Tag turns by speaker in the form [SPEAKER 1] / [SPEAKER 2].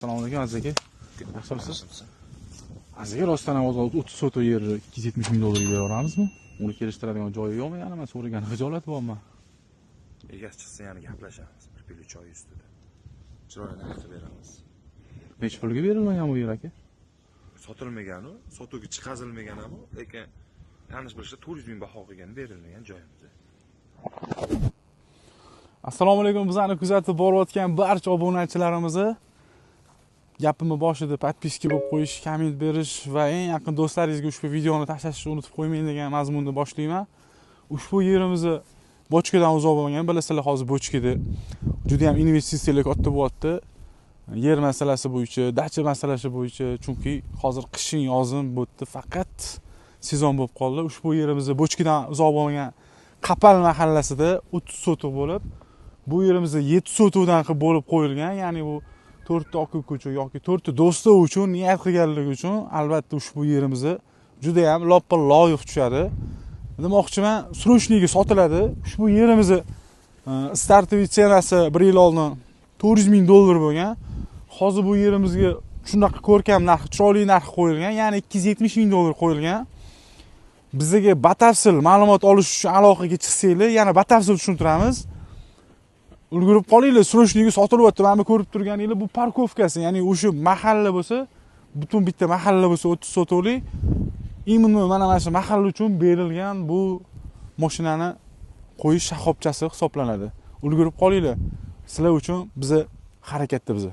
[SPEAKER 1] Assalomu alaykum, Aziz aka. Yaxshimisiz? Aziz aka, rostdan ham hozir 30 sotok yerni 270 ming dollarga bera olamizmi? Uni kelishtiradigan joyi yo'qmi? Yana man so'ragan xijolat bormi?
[SPEAKER 2] Egasi chiqsa, yana gaplashamiz. Bir pili choy ustida. Chiroyli narx qilib beramiz.
[SPEAKER 1] Necha pulga berilmagan bu yer, aka?
[SPEAKER 2] Sotilmagan u, sotuvga chiqazilmagan ham u, lekin tanish bilishda 400 ming baho qilgan, berilmagan joyimizda.
[SPEAKER 1] Assalomu alaykum, bizani kuzatib borayotgan barcha obunachilarimizni. Gapimni boshida подписка bo'lib qo'yish, komment berish va eng yaqin do'stlaringizga ushbu videoni tashlashni unutib qo'ymang degan mazmunda boshlayman. Ushbu yerimizni Bochkadan uzoq bo'lmagan, bilasizlar, hozir Bochkada juda ham investitsiyalar katta bo'lyapti. Yer masalasi bo'yicha, dacha masalasi bo'yicha, chunki hozir qishin, yozin bu yerda faqat sezon bo'lib qoldi. Ushbu yerimizni Bochkadan uzoq bo'lmagan Qapal mahallasida 30 sotok bo'lib, bu yerimizni 7 sotokdan qilib bo'lib qo'yilgan, ya'ni bu to'rtta aka uka yoki to'rtta do'sti uchun niyat qilganligi uchun albatta ushbu yerimizni juda ham loppa loyiq tushadi. Demoqchiman, срочный ga sotiladi. Ushbu yerimizni стартовый цена si bir yil oldin 400 ming dollar bo'lgan. Hozir bu yerimizga shunaqa ko'rkam narx, chiroyli narx qo'yilgan, ya'ni 270 ming dollar qo'yilgan. Bizga batafsil ma'lumot olish uchun aloqaga chiqsanglar, yana batafsil tushuntiramiz. Ulgurib qolinglar, срочный ga sotilyapti. Mana bu ko'rib turganinglar bu парковка si, ya'ni o'sha mahalla bo'lsa, butun bitta mahalla bo'lsa 30 sotuvlik, именно mana shu mahalla uchun berilgan bu mashinani qo'yish shoxobchasi hisoblanadi. Ulgurib qolinglar. Sizlar uchun biza harakatda biza.